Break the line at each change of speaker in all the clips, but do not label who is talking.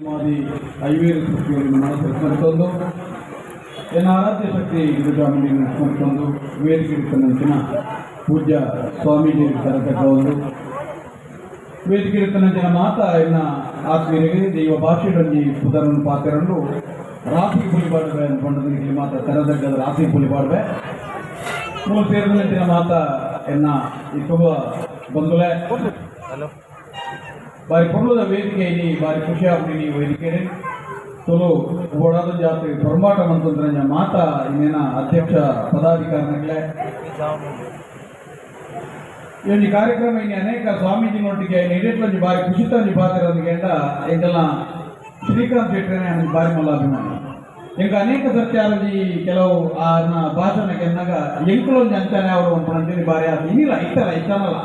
ಮಾದಿ ಐವೇರು ಸೃಷ್ಟಿಯನ್ನು ಮನಸ್ಸು ಸ್ಮರಿಸೊಂದು ಎನ್ನ ಆರಾಧ್ಯ ಶಕ್ತಿ ಗಿರಿಜಾಮಣಿಯನ್ನು ಸ್ಮರಿಸೊಂದು ವೇದಿಕೆ ಪೂಜ್ಯ ಸ್ವಾಮೀಜಿ ತರತಕ್ಕ ಒಂದು ವೇದಿಕೆ ಜನ ಮಾತ ಎನ್ನ ಆತ್ಮೀಯರಿಗೆ ದೈವ ಭಾಷೆಡೊಂಜಿ ಪುದರನ್ನು ಪಾತೆರಂಡು ರಾಸಿ ಪುಲಿಪಾಡುವೆ ಅನ್ಕೊಂಡದನಿಗೆ ಮಾತ ತರದಗ್ಗದ ರಾಸಿ ಪುಲಿಪಾಡುವೆ ಮೂರು ಸೇರಿದ ಮಾತ ಎನ್ನ ಇಕ್ಕುವ ಬಂಧುಲೆ ಬಾರಿ ಪೊರ್ಲುದ ವೇದಿಕೆ ಇಲ್ಲಿ ಬಾರಿ ಖುಷಿ ಆಪುಂಡು ಈ ವೇದಿಕೆ ತುಳು ಓಡಾದ ಜಾತಿ ಪೊರ್ಂಬಾಟ ಮಂತಂದ್ರೆ ಮಾತ ಇನ್ನೇನ ಅಧ್ಯಕ್ಷ ಪದಾಧಿಕಾರಿಗಳೇ. ಈ ಒಂಜಿ ಕಾರ್ಯಕ್ರಮ ಇನ್ನು ಅನೇಕ ಸ್ವಾಮೀಜಿನೊಟ್ಟಿಗೆ ಇಡೀ ಬಾರಿ ಖುಷಿತ ಒಂಜಿ ಪಾತೆರೊಂದಿಗೆ ಎಂಕಲ್ನ ಶ್ರೀಕಾಂತ್ ಶೆಟ್ಟರೇ ಬಾರಿ ಮಲ್ಲ ಅಭಿಮಾನಿ. ಎಂಕ ಅನೇಕ ಸರ್ತಿ ಕೆಲವು ಆ ಭಾಷಣಕ್ಕೆ ಎನ್ನಾಗ ಎಂಕುಲೊಂಜಿ ಅಂಚಾನೆ ಅವರು ಪಂಡಂತೇಳಿ ಬಾರಿ ಆತ ಇನ್ನಿಲ್ಲ ಇತ್ತಲ್ಲ ಇತ್ತನಲ್ಲ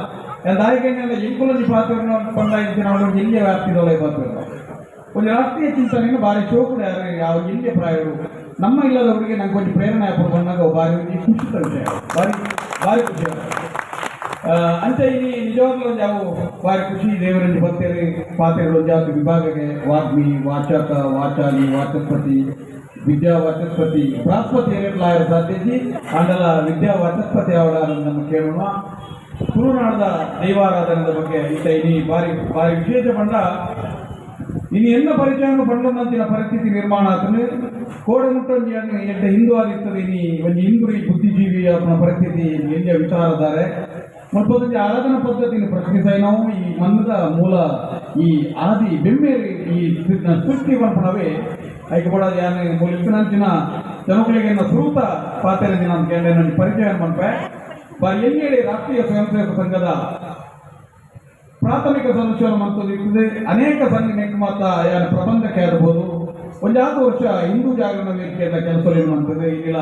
ದಾಯಿಗೆಲ್ಲ ಎಂಕುಲೊಂಜಿ ಪಾತ್ರ ಪಂಡ ಇಂಚಿನ ಅವರು ಎಲ್ಲಿಯ ವ್ಯಾಪ್ತಿದೊಳಗೆ ಪಾತ್ರ ಒಂದು ರಾಷ್ಟ್ರೀಯ ಚಿಂತನೆಯನ್ನು ಬಾರಿ ಚೋಕುಡು ಯಾರು ಯಾವ ಎಲ್ಲಿಯ ಪ್ರಾಯರು ನಮ್ಮ ಇಲ್ಲದವರಿಗೆ ನಂಗೆ ಒಂಜಿ ಪ್ರೇರಣೆ ಆಪುಂಡು ಪನ್ನಾಗ ಬಾರಿ ಒಂಜಿ ಖುಷಿತ ವಿಷಯ, ಬಾರಿ ಬಾರಿ ಖುಷಿ. ಅಂಚ ಇಲ್ಲಿ ನಿಜವಾಗ್ಲೂ ಒಂದು ಯಾವ ಬಾರಿ ಖುಷಿ ದೇವರಂಜಿ ಬತ್ತೇರಿ ಪಾತೆರು ಜಾತಿ ವಿಭಾಗಕ್ಕೆ ವಾಗ್ಮಿ, ವಾಚಕ, ವಾಚಾಲಿ, ವಾಚಸ್ಪತಿ, ವಿದ್ಯಾ ವಾಚಸ್ಪತಿ, ಬೃಹಸ್ಪತಿ ಏನಿಲ್ಲ ಸಾಧ್ಯತೆ ಆಂಡಲ ವಿದ್ಯಾ ವಾಚಸ್ಪತಿ ಅವಳ ನಮ್ಮ ಕೇಳೋಣ. ತುಳುನಾಡದ ದೈವಾರಾಧನೆದ ಬಗ್ಗೆ ಈತ ಇನಿ ಬಾರಿ ಬಾರಿ ವಿಶೇಷ ಪಂಡ ಇನ್ನು ಎನ್ನ ಪರಿಚಯವನ್ನು ಪಂಡಂತಿನ ಪರಿಸ್ಥಿತಿ ನಿರ್ಮಾಣ ಆತನು ಕೋಡೆ ಮುಟ್ಟೊಂಜಿ ಎಡ್ಡ ಹಿಂದೂ ಆದಿರ್ತದೆ. ಇನಿ ಒಂಜಿ ಹಿಂದೂ ಬುದ್ಧಿಜೀವಿ ಆತನ ಪರಿಸ್ಥಿತಿ ಎಲ್ಲಿಯ ವಿಚಾರಧಾರೆ ಮುಲ್ಪದೊಂಜಿ ಆರಾಧನಾ ಪದ್ಧತಿಯನ್ನು ಪ್ರಶ್ನಿಸಾಯಿ. ನಾವು ಈ ಮನ್ನದ ಮೂಲ ಈ ಆದಿ ಬೆಮ್ಮೇರಿ ಈ ಸೃಷ್ಟಿ ಪನ್ಪುನವೇ ಐಕ್ ಬೋಡಾದ್ ಯಾನ್ ಮೂಲು ಇತ್ತಿನಂಚಿನ ಜನಕುಲೆಗ್ ಸುರೂತ ಪಾತೆರ ದಿನ ಅಂತ ಕೇಂದ್ರ ಪರಿಚಯ ಮನ್ಪೆ. ಬಾರಿ ಎಲ್ಲೆಡೆ ರಾಷ್ಟ್ರೀಯ ಸ್ವಯಂ ಸೇವಕ ಸಂಘದ ಪ್ರಾಥಮಿಕ ಸದಸ್ಯರು ಮಂತದ್ದು ಅನೇಕ ಸಂಘ ನೆಕ್ ಮಾತ ಯಾನ ಪ್ರಬಂಧಕ್ಕೆ ಆಗಬಹುದು. ಒಂಜಾತ ವರ್ಷ ಹಿಂದೂ ಜಾಗರಣ ವೇದಿಕೆಯ ಕೆಲಸ ಮಂತದ್ದು ಇಲ್ಲ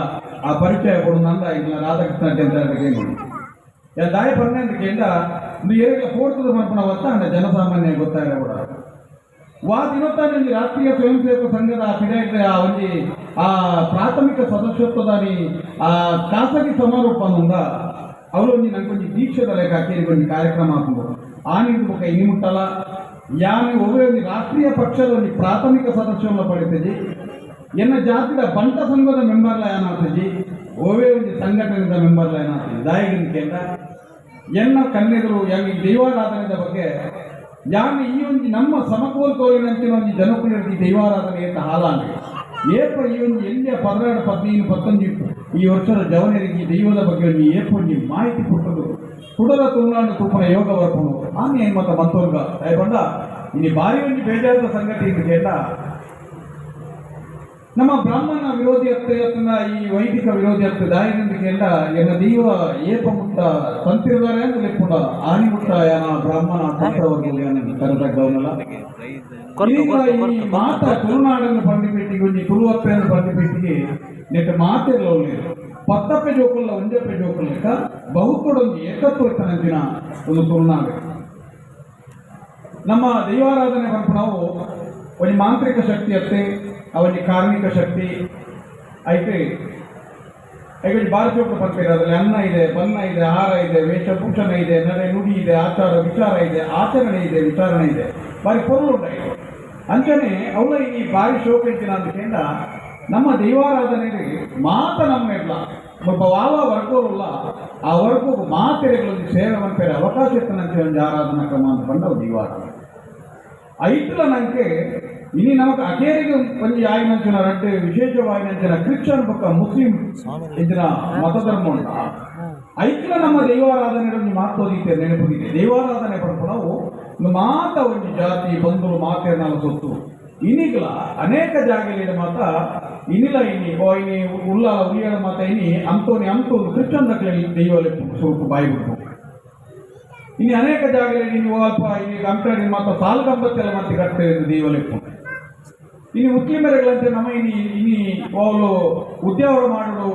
ಆ ಪರಿಚಯ ಕೊಡು ನಂದ ಇಲ್ಲ ರಾಧಾಕೃಷ್ಣ ಅಂತ ದಾಯ ಪನ್ನೆ ಅಂತ ಕೇಂದ್ರ ಇದು ಏರಿಗ ಪೋರ್ತದ ಪನ್ಪುನ ವತ್ತ ಅಂಡ ಜನಸಾಮಾನ್ಯ ಗೊತ್ತಾಗ ಕೂಡ ವಾ ದಿನೊತ್ತಾನೆ ಒಂಜಿ ರಾಷ್ಟ್ರೀಯ ಸ್ವಯಂ ಸೇವಕ ಸಂಘದ ಪಿದಾಯ್ತ ಆ ಒಂಜಿ ಆ ಪ್ರಾಥಮಿಕ ಸದಸ್ಯತ್ವದಾನಿ ಆ ಖಾಸಗಿ ಸಮಾರೋಪ ಪಂದ ಅವಳು ಒಂಜಿ ನಂಗೊಂಜಿ ದೀಕ್ಷೆದ ಲೆಕ್ಕ ಹಾಕಿ ಒಂಜಿ ಕಾರ್ಯಕ್ರಮ ಹಾಕೊಂಡು ಆನಿಂದು ಬೊಕ ಇನಿ ಮುಟ್ಟಲ ಯಾನ್ ಒವ್ವೇ ಒಂಜಿ ರಾಷ್ಟ್ರೀಯ ಪಕ್ಷದ ಒಂಜಿ ಪ್ರಾಥಮಿಕ ಸದಸ್ಯವನ್ನು ಪಡಿತಜಿ, ಎನ್ನ ಜಾತಿದ ಬಂಟ ಸಂಘದ ಮೆಂಬರ್ಲ ಏನಾಗ್ತಜಿ, ಒವ್ವೇ ಒಂಜಿ ಸಂಘಟನೆದ ಮೆಂಬರ್ಲ ಏನಾಗ್ತದೆ. ದಾಯಿಗಿನ ಕೇಂದ್ರ ಎನ್ನ ಕನ್ನೆದುರು ಯಾನ್ ಈ ದೈವಾರಾಧನೆದ ಬಗ್ಗೆ ಯಾನ್ ಈ ಒಂಜಿ ನಮ್ಮ ಸಮಕೋಲ್ ಕೋಲಿನಂಚಿನ ಒಂಜಿ ಜನಕುಲಿರ್ದ್ ಈ ದೈವಾರಾಧನೆ ಅಂತ ಹಾಲಾಂಡ್ ಏಪ ಈ ಒಂಜಿ ಎಲ್ಲಿಯ 12 15 19 ಈ ವರ್ಷದ ಜವನರಿಗೆ ಈ ದೈವದ ಬಗ್ಗೆ ಒಂಜಿ ಏಪ ಒಂಜಿ ಮಾಹಿತಿ ಕೊಟ್ಟದು ಕುಡಲ ತುಳುನಾಡು ತೂಪನ ಯೋಗ ಬರ್ಪುಂಡು ಆಮೆ ಏನ್ ಮತ್ತ ಮಂತೋರ್ಗ ದಯಪಂಡ ಇನಿ ಬಾರಿ ಒಂಜಿ ಬೇಜಾರದ ಸಂಗತಿ ಇಂದು ಕೇಂದ್ರ ನಮ್ಮ ಬ್ರಾಹ್ಮಣ ವಿರೋಧಿ ಅತ್ತೆ ಈ ವೈದಿಕ ವಿರೋಧಿ ಅತ್ತೆ ದಾಯಿನಿಂದ ಕೇಂದ್ರ ಎನ್ನ ದೈವ ಏಪ ಮುಟ್ಟ ತಂತಿರ್ದಾರೆ ಅಂತ ಲೆಪ್ಪುಂಡ ಆನಿ ಮುಟ್ಟ ಯಾನ ಬ್ರಾಹ್ಮಣ ತಂತ್ರವರ್ಗ ಕರೆದಗ್ಗವನಲ್ಲ. ಈಗ ಈ ಮಾತ ತುಳುನಾಡನ್ನು ಪಂಡಿಪೆಟ್ಟಿಗೆ ಒಂಜಿ ತುಳುವಪ್ಪೆಯನ್ನು ಪಂಡಿಪೆಟ್ಟಿಗೆ ನೆಟ್ ಮಾತೆರ್ಲ ಉಲ್ಲೆರ್ ಪತ್ತಪ್ಪೆ ಜೋಕುಲ್ಲ ಒಂಜಪ್ಪೆ ಜೋಕುಲ್ಲ ಬಹುಕೊಡೊಂಜಿ ಏಕತ್ವ ಇತ್ತನಂಚಿನ ಒಂದು ತುಳುನಾಡು. ನಮ್ಮ ದೈವಾರಾಧನೆ ಪನ್ಪುನವು ನಾವು ಒಂಜಿ ಮಾಂತ್ರಿಕ ಶಕ್ತಿ ಅತ್ತೆ ಅವೊಂಜಿ ಕಾರ್ಮಿಕ ಶಕ್ತಿ ಐತೆ. ಐಕೊಂಜಿ ಬಾರಿ ಚೋಕು ಪನ್ಪೆರ್. ಅದರಲ್ಲಿ ಅನ್ನ ಇದೆ, ಬನ್ನ ಇದೆ, ಆಹಾರ ಇದೆ, ವೇಷಭೂಷಣ ಇದೆ, ನಡೆ ನುಡಿ ಇದೆ, ಆಚಾರ ವಿಚಾರ ಇದೆ, ಆಚರಣೆ ಇದೆ, ವಿಚಾರಣೆ ಇದೆ, ಬಾರಿ ಪೊರ್ಲು ಉಂಟಾಗಿದೆ. ಅಂಚನೆ ಅವಳ ಈ ಬಾರಿ ಶೋಕ ಇತ್ತಿನ ಅಂತ ಕೇಂದ್ರ ನಮ್ಮ ದೈವಾರಾಧನೆ ಮಾತ ನಮ್ಮ ಇರ್ಲ ಒಬ್ಬ ವಾವ ವರ್ಗೋರುಲ್ಲ ಆ ವರ್ಗು ಮಾತೆರೆಗಳಲ್ಲಿ ಸೇವೆ ಮನ್ಪೆರೆ ಅವಕಾಶ ಇತ್ತನಂತೆ ಒಂದು ಆರಾಧನಾ ಕ್ರಮ ಅಂತ ಪಂಡ ದೈವಾರಾಧನೆ. ಐಟ್ಲ ನಂಗೆ ಇನಿ ನಮಕ್ ಅಕೇರಿಗೆ ಒಂಜಿ ಆಯಿನಂಚಿನ ರಡ್ಡ್ ವಿಶೇಷವಾಯಿನಂಚಿನ ಕ್ರಿಶ್ಚಿಯನ್ ಬೊಕ್ಕ ಮುಸ್ಲಿಂ ಇಂಚಿನ ಮತಧರ್ಮ ಉಂಟ. ಐಟ್ಲ ನಮ್ಮ ದೈವಾರಾಧನೆ ಒಂಜಿ ಮಹತ್ವದೀತೆ ನೆನಪುದಿದೆ. ದೈವಾರಾಧನೆ ಪನ್ಪುನವು ಮಾತ ಒಂಜಿ ಜಾತಿ ಬಂಧುಲು ಮಾತೆರ್ನಲ ಸೊತ್ತು. ಇನಿಗ್ಲ ಅನೇಕ ಜಾಗಲಿಡ ಮಾತ ಇನಿಲ ಇನಿ ಓ ಇನಿ ಉಲ್ಲಾಲ ಉಳಿಯಲ ಮಾತ ಇನಿ ಅಂತೋನಿ ಅಂತೋನು ಕ್ರಿಶ್ಚಿಯನ್ ದಕ್ಲೆ ದೈವ ಸುರುಕು ಬಾಯಿ ಬಿಡ್ತು. ಇನಿ ಅನೇಕ ಜಾಗಲಿ ನೀವು ಅಲ್ಪ ಇನಿ ಕಂಪೇರ್ ಮಾತ ಸಾಲ್ ಗಂಬತ್ತೆಲ್ಲ ಮತ್ತೆ ಕಟ್ತೇವೆ ದೈವ ಲೆಪ್ಪು. ಇನಿ ಮುಸ್ಲಿಮರುಗಳಂತೆ ನಮ್ಮ ಇನಿ ಇನಿ ಅವಳು ಉದ್ಯೋಗ ಮಾಡಲು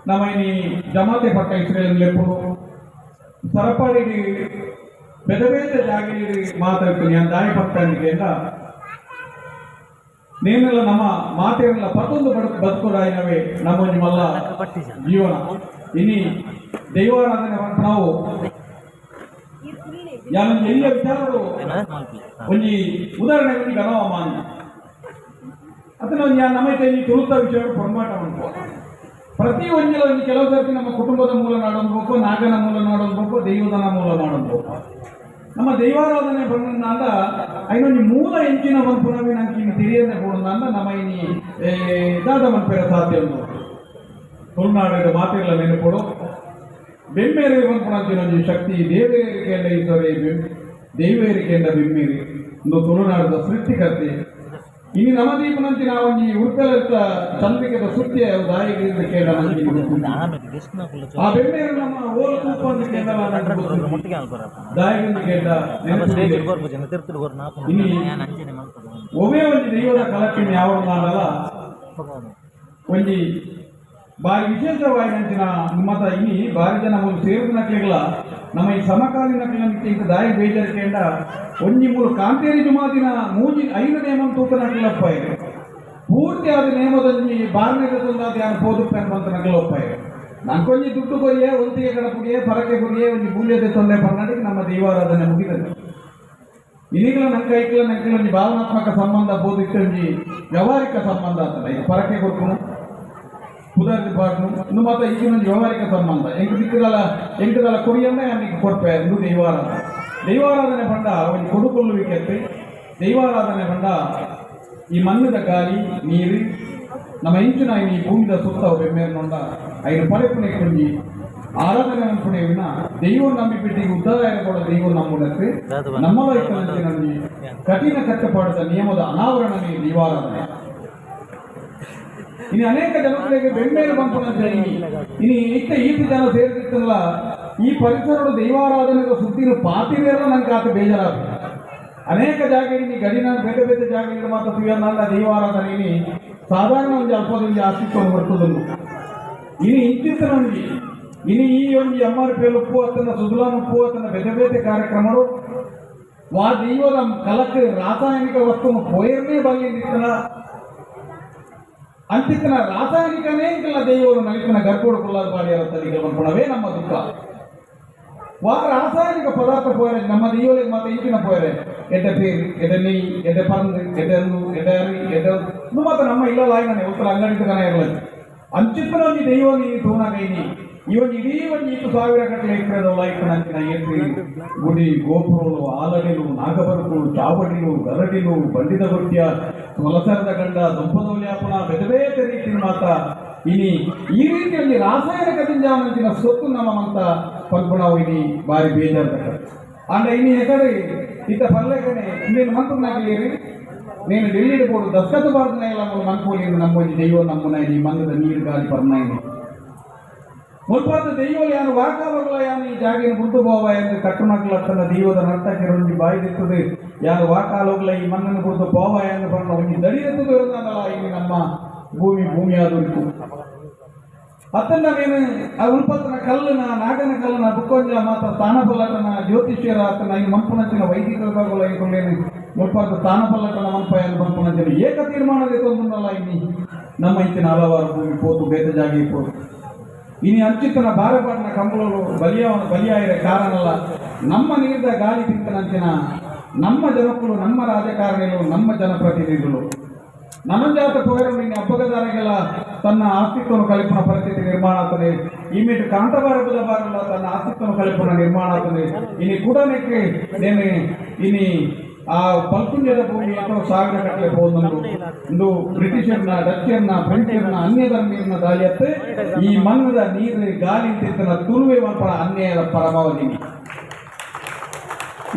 ನಮ್ಮ ಇನಿ ಜಮಾತೆ ಪಕ್ಕ ಇಸ್ರೇಲ್ ಲೆಪ್ಪುಡು ಸರಪಳಿ ಬೇರೆ ಬೇರೆ ಜಾಗಲಿ ಮಾತಾಡ್ತೀನಿ ಅಂತ ದಾಯಿ ಪಕ್ಕ ಅಂದಿಕೆಯಿಂದ ನೇನೆಲ್ಲ ನಮ್ಮ ಮಾತೆಲ್ಲ ಪತ್ತೊಂದು ಬದುಕುಡಾಯಿನವೇ ನಮ್ಮ ಒಂಜಿ ಮಲ್ಲ ಜೀವನ. ಇನಿ ದೈವಾರಾಧನೆ ನಾವು ಯಾನೊಂಜಿ ಎಲ್ಲಿಯ ವಿಚಾರಡು ಒಂಜಿ ಉದಾಹರಣೆ ಒಂಜಿ ಗಣವ ಮಾನ್ಯ ಒಂಜಿ ನಮೈತೆ ಈ ತುಳುತ ವಿಷಯ ಪೊರ್ಮಾಟ ಮನ್ಪುವ ಪ್ರತಿ ಒಂಜಿಲ ಒಂಜಿ ಕೆಲವು ಸರ್ತಿ ನಮ್ಮ ಕುಟುಂಬದ ಮೂಲ ನಾಡೊಂದು ನಾಗನ ಮೂಲ ನಾಡೊಂದು ದೈವದನ ಮೂಲ ನಾಡೊಂದು ನಮ್ಮ ದೈವಾರಾಧನೆ ಬಂದ ಐನೊಂಜಿ ಮೂಲ ಎಂಚಿನ ಮನ್ಪುನವಿ ನಂಗೆ ಇನ್ನು ತಿಳಿಯದೆ ಪೋಡುಂದ ನಮ್ಮ ಇನಿ ದಾದ ಮನ್ಪೆರ ಸಾಧ್ಯ ಉಂಡು. ತುಳುನಾಡು ಮಾತಿರ್ಲ ನೆನಪುಡು ಬೆಮ್ಮೇರಿ ಮನ್ಪುನಂಚಿನ ಶಕ್ತಿ ದೇವೇರಿಕೆಂಡ ಈಶ್ವರೇ ದೈವೇರಿಕೆಂಡ ಬೆಮ್ಮೇರಿ ಒಂದು ತುಳುನಾಡದ ಸೃಷ್ಟಿಕರ್ತೆ. ಇನಿ ನಮದೀಪನಂಚಿನ ಒಂಜಿ ಉರ್ಪೆಲತ್ತ ಚಂದ್ರಿಕೆದ ಸುತ್ತಿ ದಾಯಿಗೆ ಕೇಂದ್ರ ಆ ಬೆಮ್ಮೇರು ನಮ್ಮ ಓಲು ತೂಪ ಕೇಂದ್ರ ದಾಯಿಗಿಂದ ಕೇಂದ್ರ ಇನಿ ಒವೇ ಒಂಜಿ ದೈವದ ಕಲಕ್ಕಿನ ಯಾವ ನಾಡಲ್ಲ ಒಂಜಿ ಬಾರಿ ವಿಶೇಷವಾಯಿನಂಚಿನ ಮತ ಇನಿ ಬಾರಿ ಜನ ಮೂಲು ಸೇರಿದನಕ್ಲೆಗ್ಲ ನಮ್ಮ ಈ ಸಮಕಾಲೀನ ಇಂಕ ದಾಯಿ ಬೇಜಾರಿಕೆಂಡ ಒಂಜಿ ಮೂಲು ಕಾಂತೇರಿ ಜುಮಾದಿನ ಮೂಜಿ ಐದು ನೇಮ ತೂಕನಕ್ಲಪ್ಪ ಇದೆ ಪೂರ್ತಿ ಆದ ನೇಮದಂಜಿ ಬಾರನೇ ತಂದಾದ ಯಾರು ಪೋದುಪ್ಪೆನ್ ಬಂತ ನಕಲಪ್ಪ ಇದೆ. ನಂಕೊಂಜಿ ದುಡ್ಡು ಕೊರಿಯೇ ಒಂತಿಗೆ ಕಡಪುಡಿಯೇ ಪರಕೆ ಕೊರಿಯೇ ಒಂಜಿ ಮೂಲ್ಯತೆ ತೊಂದರೆ ಪರ್ನಾಟಿಗೆ ನಮ್ಮ ದೈವಾರಾಧನೆ ಮುಗಿದದೆ. ಇನಿಗಳ ನಂಕೈಕ್ಲ ನಂಕಿಲ ಒಂಜಿ ಭಾವನಾತ್ಮಕ ಸಂಬಂಧ ಬೋದಿತ್ತೊಂಜಿ ವ್ಯವಹಾರಿಕ ಸಂಬಂಧ ಅಂತಲ್ಲ. ಇದು ಪರಕೆ ಕೊಡ್ಕುನು ಪುದರ್ದಿ ಪಾಡ್ನು ಇನ್ನು ಮಾತ್ರ ಈಗಿನ ವ್ಯವಹಾರಿಕ ಸಂಬಂಧ ಎಂಕ್ ದಿಕ್ಕದಲ್ಲ ಎಂಕದಲ್ಲ ಕೊರಿಯನ್ನೇ ಅನ್ನಿಗೆ ಕೊಡ್ಪೆ ಇಂದು ದೈವಾರಾಧನೆ. ದೈವಾರಾಧನೆ ಪಂಡ ಒಂಜಿ ಕೊಡುಕೊಳ್ಳುವಿಕೆ. ದೈವಾರಾಧನೆ ಪಂಡ ಈ ಮಣ್ಣದ ಗಾಳಿ ನೀರು ನಮ್ಮ ಇಂಚಿನ ಈ ಭೂಮಿದ ಸುತ್ತ ಬೆಮ್ಮೇರ್ನೊಂಡ ಐನು ಪಡೆಪುನೆ ಕೊಂಜಿ ಆರಾಧನೆ ಅನ್ಪುಣೆ ವಿನ ದೈವ ನಂಬಿಪಿಟ್ಟಿಗೆ ಉದ್ಧಾರ ಕೂಡ ದೈವ ನಂಬುನಕ್ಕೆ ನಮ್ಮ ಇಕ್ಕನಂಚಿನ ಕಠಿಣ ಕಟ್ಟುಪಾಡದ ನಿಯಮದ ಅನಾವರಣನೇ ದೈವಾರಾಧನೆ. ಇನ್ನು ಅನೇಕ ಜನಗಳಿಗೆ ಬೆಮ್ಮೇರು ಬಂಪುನಂಚ ಇನಿ ಇತ್ತ ಈತಿ ಜನ ಸೇರಿದಿತ್ತಲ್ಲ ಈ ಪರಿಸರದ ದೈವಾರಾಧನೆಯ ಸುದ್ದಿನ ಪಾತಿರೇರ ನಂಗೆ ಆತ ಬೇಜಾರಾದ. ಅನೇಕ ಜಾಗದಲ್ಲಿ ಗಡಿನ ಬೇರೆ ಬೇರೆ ಜಾಗದಲ್ಲಿ ಮಾತ್ರ ತುಯನ್ನ ದೈವಾರಾಧನೆ ಸಾಧಾರಣ ಒಂದು ಅಲ್ಪದೊಂದು ಅಸ್ತಿತ್ವ ಬರ್ತದನ್ನು ಇನಿ ಇಂಚಿತ್ತನೊಂಜಿ ಇನಿ ಈ ಒಂಜಿ M R P L ಉಪ್ಪು ಅತನ ಸುದುಲಾನ್ ಉಪ್ಪು ಅತನ ಬೇರೆ ಬೇರೆ ಕಾರ್ಯಕ್ರಮಗಳು ವಾ ದೈವದ ಕಲಕ್ಕೆ ರಾಸಾಯನಿಕ ವಸ್ತುವನ್ನು ಪೋಯರ್ನೇ ಬಲ್ಲಿಂದಿತ್ತನ ಅಂತಿತ್ತನ ರಾಸಾಯನಿಕನೇ ಇಲ್ಲ ದೈವರು ನಲಿತನ ಗರ್ಭೋಡು ಕುಲ್ಲಾದ ಬಾಡಿಯರ ತಲಿಗೆ ಬಂದ್ಕೊಳವೇ ನಮ್ಮ ದುಃಖ. ವಾ ರಾಸಾಯನಿಕ ಪದಾರ್ಥ ಪೋಯರೆ ನಮ್ಮ ದೈವಲಿಗೆ ಮತ್ತೆ ಇಂಚಿನ ಪೋಯರೆ ಎಡ್ಡೆ ಪೇರು ಎಡ್ಡೆ ನೆಯ್ಯಿ ಎಡ್ಡೆ ಪರಂದು ಎಡ್ಡೆ ಅಂದು ಎಡ್ಡೆ ಅರಿ ಎಡ್ಡೆ ಇನ್ನು ಮಾತ್ರ ನಮ್ಮ ಇಲ್ಲ ಲಾಯ್ನೇ ಉತ್ತರ ಅಂಗಡಿ ಇರಲಿ ಅಂಚಿತ್ತನ ಒಂಜಿ ದೈವ ನೀನು ತೂನಗೈನಿ ಇವನ್ ಇಡೀ ಒಂಜಿ ಇತ್ತು ಸಾವಿರ ಗಟ್ಟಲೆ ಎಕರೆದವಳ ಇಕ್ಕನಂಚಿನ ಏತ್ರಿ ಗುಡಿ ಗೋಪುರಗಳು ಆಲಡಿಲು ನಾಗಬರಕು ಚಾವಡಿಲು ಗರಡಿಲು ಬಂಡಿದ ಗೊಟ್ಟಿಯ ತೊಲಸರದ ಗಂಡ ದುಂಪದೌಲ್ಯಾಪನ ಬೇರೆ ಬೇರೆ ರೀತಿಯ ಮಾತ್ರ ಇನಿ ಈ ರೀತಿಯಲ್ಲಿ ರಾಸಾಯನಿಕ ದಿಂಜಾವನಂಚಿನ ಸೊತ್ತು ನಮ್ಮ ಮಂತ ಪಲ್ಪುಣವು ಇನಿ ಬಾರಿ ಬೇಜಾರ್ದ. ಅಂಡ ಇನಿ ಎಕಡೆ ಇತ್ತ ಪಲ್ಲೆಕನೆ ಇನ್ನೇನು ಮಂತ್ರನಾಗಲಿರಿ నేను ఢిల్లీకి పోడు దస్కత్ బారుతున్నాయి మన్పోలేదు నమ్మొంజి దైవం నమ్మునాయి మందದ ನೀರು ಗಾಳಿ ಪರ್ನಾయి ಮುಲ್ಪಾದ ದೈವలు ಯಾನು ವಾಕಾವರ್ಲ ಯಾನು ಈ ಜಾಗಿನ ಗುಂತು ಬೋವ ಎಂದು ಕಟ್ಟುನಕ್ಲತ್ತನ ದೈವದ ನರ್ತಕ್ಕೆ ರೊಂಜಿ ಬಾಯಿದಿತ್ತದೆ ಯಾನು ವಾಕಾಲೋಗ್ಲ ಈ ಮಣ್ಣನ್ನು ಗುರ್ತು ಪೋವ ಎಂದು ಬಣ್ಣ ಒಂಜಿ ದಡಿಯತ್ತದು ಇರುತ್ತಲ್ಲ ಇಲ್ಲಿ ನಮ್ಮ ಭೂಮಿ ಭೂಮಿಯಾದರಿತು ಅತ್ತನ್ನ ನೀನು ಆ ಉಲ್ಪತ್ತನ ಕಲ್ಲುನ ನಾಗನ ಕಲ್ಲುನ ಬುಕ್ಕೊಂಜ ಮಾತ ಸ್ಥಾನಪಲ್ಲಟನ ಜ್ಯೋತಿಷ್ಯರ ಆತನ ಈ ಮಂಪುನಂಚಿನ ವೈದಿಕ ವಿಭಾಗಗಳ ಐಕೊಳ್ಳೇನು ಮುಲ್ಪಾದ ಸ್ಥಾನಪಲ್ಲಟನ ಮಂಪಯನ್ನು ಮಂಪುನಂಚಿನ ಏಕ ತೀರ್ಮಾನದ ತೊಂದಲ್ಲ ಇಲ್ಲಿ ನಮ್ಮ ಇಂಚಿನ ಹಲವಾರು ಭೂಮಿ ಪೋತು ಬೇತ ಜಾಗಿ ಪೋತು ಇನಿ ಅಂಚಿತನ ಬಾರಪಾಟಿನ ಕಂಬಳಲು ಬಲಿಯವನ ಬಲಿಯಾಯಿರ ಕಾರಣಲ್ಲ ನಮ್ಮ ನೀರಿದ ಗಾಳಿ ತಿಂತನಂಚಿನ ನಮ್ಮ ಜನಕ್ಕಳು ನಮ್ಮ ರಾಜಕಾರಣಿಗಳು ನಮ್ಮ ಜನಪ್ರತಿನಿಧಿಗಳು ನಮ್ಮಂಜಾತ ಪೋಯರು ನಿನ್ನೆ ಹಬ್ಬಗದಾರಿಗೆಲ್ಲ ತನ್ನ ಅಸ್ತಿತ್ವವನ್ನು ಕಲ್ಪನ ಪರಿಸ್ಥಿತಿ ನಿರ್ಮಾಣ ಆಗ್ತದೆ. ಇಮಿಟ್ ಕಾಂತಬಾರ ಬುಧಬಾರಲ್ಲ ತನ್ನ ಅಸ್ತಿತ್ವವನ್ನು ಕಲ್ಪನ ನಿರ್ಮಾಣ ಆಗ್ತದೆ. ಇನಿ ಕೂಡನೆಕ್ಕೆ ನೇನೆ ಇನಿ ಆ ಪಲ್ಕುಂಜದ ಭೂಮಿ ಅಥವಾ ಸಾವಿರ ಕಟ್ಟಲೆ ಹೋದನು ಇಂದು ಬ್ರಿಟಿಷರ್ನ ಡಚ್ಚರ್ನ ಫ್ರೆಂಚರ್ನ ಅನ್ಯ ಧರ್ಮೀರ್ನ ದಾಳಿಯತ್ತೆ ಈ ಮಣ್ಣದ ನೀರು ಗಾಳಿ ತಿಂತನ ತುಳುವೆ ಮನ್ಪಣ ಅನ್ಯಾಯದ ಪರಮಾವಧಿ.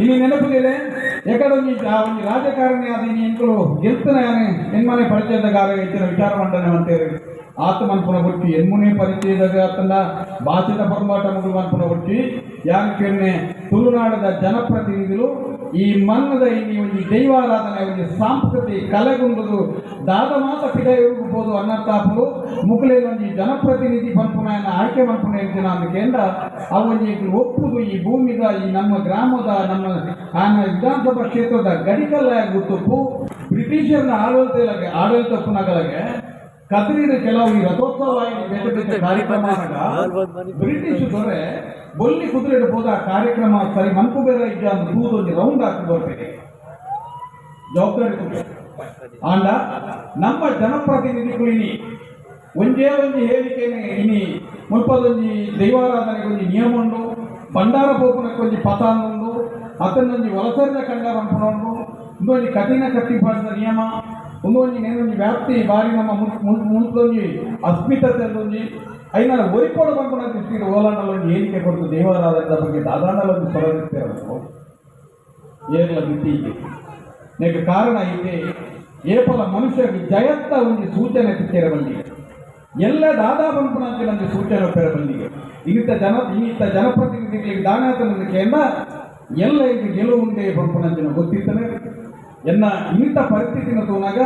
ಇನಿ ನೆನಪುದಿದೆ ಎಕಡೊಂಜಿ ಆ ಒಂಜಿ ರಾಜಕಾರಣಿ ಆದ ಇನಿ ಎಂಕುಲು ಗೆಲ್ತನ ಎನ್ಮನೆ ಪರಿಚಯದಗಾರ ಇತ್ತಿನ ವಿಚಾರ ಮಂಡನೆ ಅಂತೇಳಿ ಆತ ಮನ್ಪುನ ಗುರ್ಚಿ ಎನ್ಮುನೆ ಪರಿಚಯದ ಆತನ ಭಾಷೆದ ಪೊರ್ಮಾಟ ಮುಗಿಲು ಮನ್ಪುನ ಗುರ್ಚಿ ಯಾಕೆ ತುಳುನಾಡದ ಜನಪ್ರತಿನಿಧಿಗಳು ಈ ಮನ್ನದ ಇನಿ ಒಂಜಿ ದೈವಾರಾಧನೆ ಒಂಜಿ ಸಾಂಸ್ಕೃತಿ ಕಲೆಗುಂಡುದು ದಾದ ಮಾತ ಪಿಡ ಇರ್ಬೋದು ಅನ್ನರ್ತಾಪುಲು ಮುಕುಲೇನೊಂಜಿ ಜನಪ್ರತಿನಿಧಿ ಪನ್ಪುನ ಆಯ್ಕೆ ಮನ್ಪುನ ಎಂಚಿನ ಅಂದ ಅವೊಂಜಿ ಒಪ್ಪುದು ಈ ಭೂಮಿದ ಈ ನಮ್ಮ ಗ್ರಾಮದ ನಮ್ಮ ಆನ ವಿಧಾನಸಭಾ ಕ್ಷೇತ್ರದ ಗಡಿಕಲ್ಲ ಗೊತ್ತುಪ್ಪು ಬ್ರಿಟಿಷರ್ನ ಆಡಳಿತ ಆಡಳಿತ ಪುನಗಳಿಗೆ ಕದ್ರಿನ ಕೆಲವು ಈ ರಥೋತ್ಸವ ಬೇರೆ ಬೇರೆ ಕಾರ್ಯಕ್ರಮ ಬ್ರಿಟಿಷ್ ದೊರೆ ಬೊಲ್ಲಿ ಕುದುರೆ ಹೋದ ಕಾರ್ಯಕ್ರಮ ಸರಿ ಮನ್ಪು ಬೇರೆ ಇದ್ದ ತೂದೊಂದು ರೌಂಡ್ ಹಾಕಿ ಬರ್ತೇನೆ ಜವಾಬ್ದಾರಿ ಕೊಟ್ಟು. ಆಂಡ ನಮ್ಮ ಜನಪ್ರತಿನಿಧಿಗಳು ಇನಿ ಒಂಜೇ ಒಂಜಿ ಹೇಳಿಕೆ ಇನಿ ಮುಲ್ಪದೊಂಜಿ ದೈವಾರಾಧನೆಗೆ ಒಂಜಿ ನಿಯಮ ಉಂಡು, ಭಂಡಾರ ಪೋಪುನಕ್ಕೆ ಒಂಜಿ ಪತಾನ ಉಂಡು, ಅತನೊಂಜಿ ವಲಸರಿನ ಕಂಡ ಪನ್ಪುನ ಉಂದೊಂಜಿ ಕಠಿಣ ಕಟ್ಟಿಪಾಡಿದ ನಿಯಮ, ಒಂದೊಂಜಿ ನೇನೊಂಜಿ ವ್ಯಾಪ್ತಿ ಬಾರಿ ನಮ್ಮ ಮುಲ್ಪದೊಂಜಿ ಅಸ್ಮಿತತೆ ಒಂಜಿ ಐನ ಒರಿಪೋಡು ಪನ್ಪುನ ದೃಷ್ಟಿಗೆ ಓಲಾಂಡಲೊಂಜಿ ಹೇಳಿಕೆ ಕೊಡ್ತು ದೈವಾರಾಧನೆದ ಬಗ್ಗೆ ದಾದಾಂಡಲೊಂಜಿ ಸೊರಗಿರ್ತೇವೆ ಏರ್ಲ ಬಿಟ್ಟಿಗೆ. ನೆಕ್ ಕಾರಣ ಇದೆ ಏಪಲ ಮನುಷ್ಯಗೆ ಜಯತ್ತ ಒಂದು ಸೂಚನೆ ತಿಕ್ಕೇರ ಬಂದಿಗೆ ಎಲ್ಲ ದಾದಾ ಪನ್ಪುನಂಚಿನ ಒಂಜಿ ಸೂಚನೆ ಪೆರ ಬಂದಿಗೆ ಇನ್ನಿತ ಜನಪ್ರತಿನಿಧಿಗಳಿಗೆ ದಾನಾತನ ಕೇಂದ್ರ ಎಲ್ಲ ಈಗ ಗೆಲುವು ಉಂಡೆ ಪನ್ಪುನಂಚಿನ ಗೊತ್ತಿತ್ತನೆ. ಎನ್ನ ಇನ್ನಿತ ಪರಿಸ್ಥಿತಿನ ತೂನಾಗ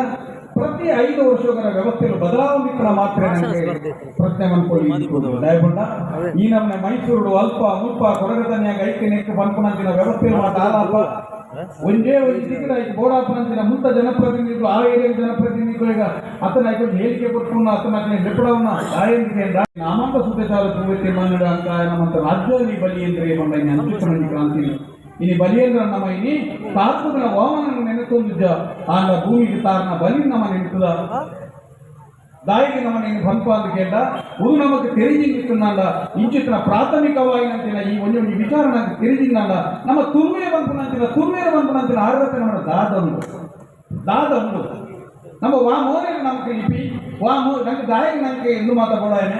ಪ್ರತಿ 5 ವರ್ಷಗಳ ವ್ಯವಸ್ಥೆಯಲ್ಲಿ ಬದಲಾವಣೆ ಇತ್ತರ ಮಾತ್ರ ನನಗೆ ಪ್ರಶ್ನೆ ಮನ್ಕೊಳ್ಳಿ ದಯಪಂಡ. ಈ ನಮ್ಮ ಮೈಸೂರು ಅಲ್ಪ ಮುಲ್ಪ ಕೊರಗತನ್ಯಾಗ ಐಕ್ಯ ನೆಕ್ಕು ಪನ್ಪುನಂಚಿನ ವ್ಯವಸ್ಥೆ ಮಾತ್ರ ಆಲಾಪ ಒಂದೇ ಒಂದು ದಿಕ್ಕದ ಐಕ್ ಬೋಡಾಪನಂಚಿನ ಮುಂತ ಜನಪ್ರತಿನಿಧಿಗಳು ಆ ಏರಿಯಾದ ಜನಪ್ರತಿನಿಧಿಗಳು ಈಗ ಅತನ ಐಕೊಂದು ಹೇಳಿಕೆ ಕೊಟ್ಟುನ್ನ ಅತನ ಲೆಪ್ಪಡವನ್ನ ದಾಯಂದಿಗೆ ನಾಮಾಂತ ಸುತ್ತಚಾರ ಪೂವೈತೆ ಮನ್ನಡ ಅಂತ ನಮ್ಮಂತ ರಾಜ್ಯದಲ್ಲಿ ಬಲಿಯೇಂದ್ರ ಬಂದ ಅಂಕಿತ ಕ್ರಾಂತಿ ಇನಿ ಬಲಿಯೇಂದ್ರ ನಮ್ಮ ಇನಿ ತಾತ್ಮಗಳ ವಾಮನ ನೆನೆತೊಂದಿದ್ದ ಆಂಡ ಭೂಮಿಗೆ ತಾರನ ಬಲಿ ನಮ್ಮ ನೆನೆತದ ದಾಯಿಗೆ ನಮ್ಮ ನೀನು ಬಂಪ ಅಂತ ಕೇಂದ್ರ ಉದು ನಮಗೆ ತೆರಿಜಿಂಗಿತ್ತಂದ ಇಂಚಿತ್ತಿನ ಪ್ರಾಥಮಿಕವಾಗಿನಂತಿನ ಈ ಒಂಜೊಂಜಿ ವಿಚಾರ ನಂಗೆ ತೆರಿಜಿಂದ ನಮ್ಮ ತುರ್ವೆ ಬಂಪುನಂತಿನ ತುರ್ವೇರ ಬಂಪುನಂತಿನ ಅರ್ಹತೆ ನಮ್ಮ ದಾದ ಉಂಡು ದಾದ ಉಂಡು ನಮ್ಮ ವಾ ಮೋರೆ ನಮಗೆ ಲಿಪಿ ವಾ ಮೋ ನಂಗೆ ದಾಯಿಗೆ ನಂಗೆ ಎಂದು ಮಾತಾಡೋಣ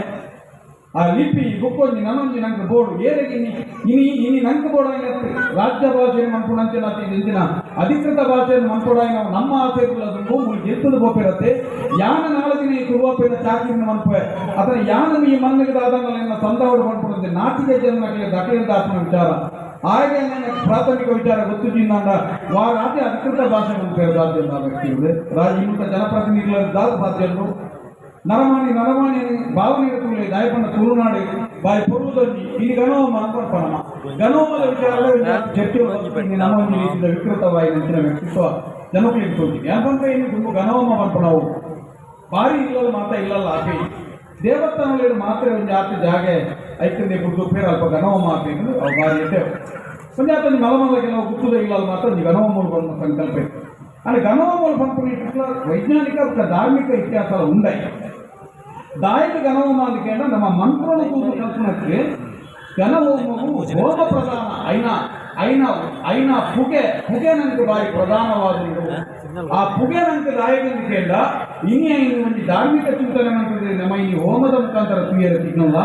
ಆ ಲಿಪಿ ಬುಕ್ಕೊಂಜಿ ನನೊಂಜಿ ನಂಗೆ ಬೋರ್ಡು ಏರೆಗೆ ಇನಿ ಇನಿ ನಂಗೆ ಬೋರ್ಡ್ ರಾಜ್ಯ ಭಾಷೆಯನ್ನು ಮನ್ಪುಣಂಚಿನ ಇಂಚಿನ ಅಧಿಕೃತ ಭಾಷೆಯನ್ನು ಮನ್ಪುಡಾಯಿ ನಾವು ನಮ್ಮ ಆಸೆ ಮೂರು ಗೆದ್ದದ ಬೋಪಿರತ್ತೆ ಯಾನ ನಾಳೆ ದಿನ ಈ ತುರುವಾಪೇನ ಚಾಕಿನ ಮನ್ಪೆ ಅದರ ಯಾನ ಈ ಮಣ್ಣಿಗೆ ದಾದಂಗಲೆನ್ನ ಸಂದಾವಡು ಮನ್ಪುಣಂತೆ ನಾಟಿಗೆ ಜನಕ್ಕೆ ದಖಲಿಂದ ವಿಚಾರ ಹಾಗೆ ನನಗೆ ಪ್ರಾಥಮಿಕ ವಿಚಾರ ಗೊತ್ತಿದ್ದ ವಾ ರಾಜ್ಯ ಅಧಿಕೃತ ಭಾಷೆ ಮನ್ಪೇರು ರಾಜ್ಯ ವ್ಯಕ್ತಿ ರಾಜ್ಯ ಇನ್ನುತ್ತ ಜನಪ್ರತಿನಿಧಿಗಳ ದಾದ ಸಾಧ್ಯರು ನರಮಾನಿ ನರಮಾನಿ ಭಾವನೆ ತುಳಿ ದಾಯಪಣ್ಣ ತುಳುನಾಡು ಬಾರಿ ಪೊರುವುದೊಂಜಿ ಇಲ್ಲಿ ಗಣೋಮ ಅನ್ಪಣಮ ಗಣೋಮದ ವಿಚಾರ ಚರ್ಚೆ ನಮ್ಮ ಒಂದು ರೀತಿಯ ವಿಕೃತವಾಗಿ ನಂತಿನ ವ್ಯಕ್ತಿತ್ವ ಜನಗಳಿಗೆ ತೋರಿಸಿ ಯಾಕಂದ್ರೆ ಇನ್ನು ತುಂಬ ಗಣೋಮ ಪನ್ಪಣವು ಬಾರಿ ಇಲ್ಲಲ್ಲ ಮಾತ ಇಲ್ಲಲ್ಲ ಆಪಿ ದೇವಸ್ಥಾನಗಳಲ್ಲಿ ಮಾತ್ರ ಒಂದು ಜಾತಿ ಜಾಗೆ ಐಕಂದೆ ಬುಡ್ದು ಪೇರು ಅಲ್ಪ ಗಣೋಮ ಆಪಿ ಅವು ಬಾರಿ ಇದ್ದೇವೆ ಒಂದು ಜಾತಿ ಮಲಮಲ್ಲ ಕೆಲವು ಗುತ್ತದ ಇಲ್ಲಲ್ಲ ಮಾತ್ರ ಒಂದು ಗಣೋಮೂಲು ಬಂದ ಸಂಕಲ್ಪ ಇತ್ತು. ಅಂದರೆ ಗಣೋಮೂಲು ಪನ್ಪುನ ವೈಜ್ಞಾನಿಕ ಧಾರ್ಮಿಕ ಇತಿಹಾಸ ಉಂಡಾಯಿ ದಾಯಕ ಗಣಹೋಮ ಅಂದ್ಕೊಂಡ ನಮ್ಮ ಮಂತ್ರವನ್ನು ಕೂತು ಕಲ್ಪನಕ್ಕೆ ಗಣಹೋಮವು ಹೋಮ ಪ್ರಧಾನ ಐನ ಐನ ಐನ ಪುಗೆ ಪುಗೆ ನನಗೆ ಬಾರಿ ಪ್ರಧಾನವಾದುದು. ಆ ಪುಗೆ ನನಗೆ ದಾಯಕ ಅಂದ್ಕೊಂಡ ಇನಿ ಐನು ಒಂದು ಧಾರ್ಮಿಕ ಚಿಂತನೆ ಅಂತಂದ್ರೆ ನಮ್ಮ ಈ ಹೋಮದ ಮುಖಾಂತರ ತುಯ್ಯರ ತಿನ್ನಲ್ಲ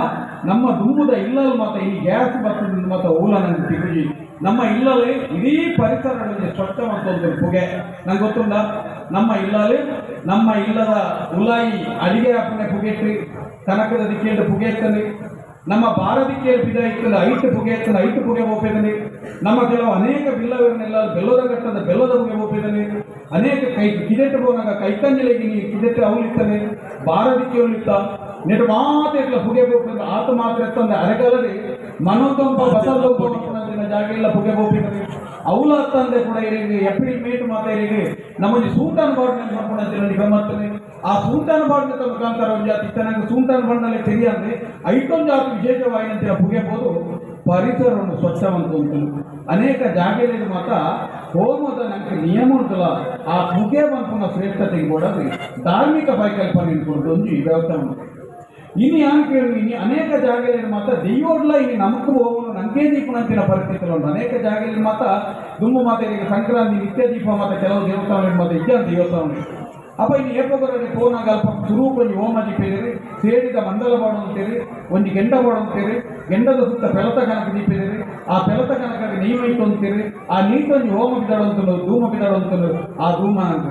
ನಮ್ಮ ದುಂಬುದ ಇಲ್ಲಲ್ ಮಾತ ಈ ಗ್ಯಾಸ್ ಬರ್ತದ ಮಾತ ಊಲ ನನಗೆ ತಿರುಗಿ ನಮ್ಮ ಇಲ್ಲಲ್ಲಿ ಇಡೀ ಪರಿಸರ ಸ್ವಚ್ಛ ಅಂತ ಪುಗೆ ನಂಗೆ ಗೊತ್ತುಂಡ ನಮ್ಮ ಇಲ್ಲಲ್ಲಿ ನಮ್ಮ ಇಲ್ಲದ ಉಲಾಯಿ ಅಡಿಗೆ ಹಾಪನೆ ಪುಗೆಟ್ರಿ ಕನಕದ ದಿಕ್ಕೇಂಡು ಪುಗೆ ಎತ್ತಲಿ ನಮ್ಮ ಬಾರ ದಿಕ್ಕೇಳು ಬಿದ ಇತ್ತಲ್ಲ ಐಟು ಪುಗೆ ಎತ್ತಲ್ಲ ಐಟು ಪುಗೆ ಒಪ್ಪಿದಲ್ಲಿ ನಮ್ಮ ಕೆಲವು ಅನೇಕ ಬಿಲ್ಲವರನ್ನೆಲ್ಲ ಬೆಲ್ಲದ ಘಟ್ಟದ ಬೆಲ್ಲದ ಪುಗೆ ಒಪ್ಪಿದಲ್ಲಿ ಅನೇಕ ಕೈ ಕಿದೆಟ್ಟು ಹೋನಾಗ ಕೈಕಂಜಲಿಗೆ ನೀ ಕಿದೆಟ್ಟು ಅವಲಿತ್ತಲೆ ಬಾರ ದಿಕ್ಕೇಳಿತ್ತ ನೆಟ್ಟು ಮಾತ್ರ ಪುಗೆ ಬೋಪಿದ ಆತ ಮಾತ್ರ ಎತ್ತಂದೆ ಅರೆಗಲದೆ ಮನೋತಂಪ ಬಸಲ್ಲೊಬ್ಬ ಜಾಗ ಇಲ್ಲ ಪುಗೆ ಬೋಪಿದಲ್ಲಿ ಅವಲ ತಂದೆ ಕೂಡ ಇರಿಗೆ ಏಪ್ರಿಲ್ ಮೇಟ್ ಮಾತಾ ಇರಿಗೆ ನಮ್ಮಲ್ಲಿ ಸೂಂಟಾನ್ ಬಾಡ್ನ ಮಾಡ್ಕೊಂಡಂತ ಗಮ್ಮತ್ತನೆ ಆ ಸೂಂಟಾನ್ ಬಾಡ್ನ ಮುಖಾಂತರ ಒಂದು ಜಾತಿ ಇತ್ತ ಸೂಂಟಾನ್ ಬಾಡ್ನಲ್ಲೇ ತೆರಿಯಂದ್ರೆ ಐಟೊಂದು ಜಾತಿ ವಿಶೇಷವಾಗಿ ಅಂತಿರ ಪುಗೆ ಬೋದು ಪರಿಸರವನ್ನು ಸ್ವಚ್ಛವಂತ ಉಂಟು. ಅನೇಕ ಜಾಗೆಯಲ್ಲಿ ಮಾತ್ರ ಹೋಮದ ನಂಗೆ ನಿಯಮ ಉಂಟಲ್ಲ ಆ ಪುಗೆ ಬಂಪುನ ಶ್ರೇಷ್ಠತೆಗೆ ಕೂಡ ಧಾರ್ಮಿಕ ಪರಿಕಲ್ಪನೆ ಉಂಟು ಒಂದು ಈ ವ್ಯವಸ್ಥೆ ಉಂಟು. ಇನ್ನು ಯಾನ್ ಕೇಳು ಇನ್ನು ಅನೇಕ ಜಾಗೆಯಲ್ಲಿ ಮಾತ್ರ ದೈವೋಡ್ಲ ಇನ್ನು ನಮಕ್ ಹೋಗುವ ನಂಗೆ ದೀಪನಂತಿನ ಪರಿಸ್ಥಿತಿ ಉಂಟು. ಅನೇಕ ಜಾಗೆಯಲ್ಲಿ ಮಾತ್ರ ದುಂಬು ಮಾತ ಈಗ ಸಂಕ್ರಾಂತಿ ನಿತ್ಯ ದೀಪ ಮಾತ್ರ ಕೆಲವು ದೇವಸ್ಥಾನ ಮಾತ್ರ ಇದ್ದ ದೇವಸ್ಥಾನ ಅಪ್ಪ ಇನ್ನು ಏಪೊಗರಡೆ ಪೋನಾಗ ಅಲ್ಪ ಸುರೂಪ ಒಂಜಿ ಹೋಮ ದೀಪಿದಿರಿ ಸೇಡಿದ ಮಂಡಲ ಬಾಡು ಅಂತೀರಿ ಒಂಜಿ ಗೆಂಡ ಬಾಡು ಅಂತೀರಿ ಗೆಂಡದ ಸುತ್ತ ಪೆಲತ ಕನಕ ದೀಪಿದಿರಿ ಆ ಪೆಲತ ಕನಕ ನೀವೈತು ಅಂತೀರಿ ಆ ನೀಟೊಂಜಿ ಹೋಮ ಬಿದ್ದಾಡು ಧೂಮ ಬಿದ್ದಾಡು ಆ ಧೂಮ ಅಂತ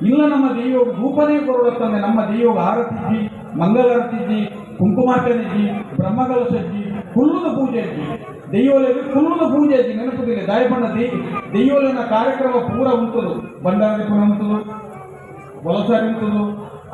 ಇಲ್ಲ ನಮ್ಮ ದೈವ ಧೂಪನೇ ಕೊರಡತ್ತಂದ್ರೆ ನಮ್ಮ ದೈವ ಆರತಿಜ್ಜಿ ಮಂಗಳಾರತಿಜ್ಜಿ ಕುಂಕುಮಾರ್ಚನೆಜ್ಜಿ ಬ್ರಹ್ಮಕಲಶಜ್ಜಿ ಕುಲ್ಲುದ ಪೂಜೆ ಅಜ್ಜಿ ದೈವಲೆಗೆ ಕುಲ್ಲುದ ಪೂಜೆ ಅಜ್ಜಿ ನೆನಪುದಿಲ್ಲ ದಾಯಪಣ್ಣ ದೈವಲಿನ ಕಾರ್ಯಕ್ರಮ ಪೂರ ಉಂಟದು ಭಂಡಾರ ದೀಪನ ಉಂಟದು ವಲಸಾರಿ ಉಂಟದು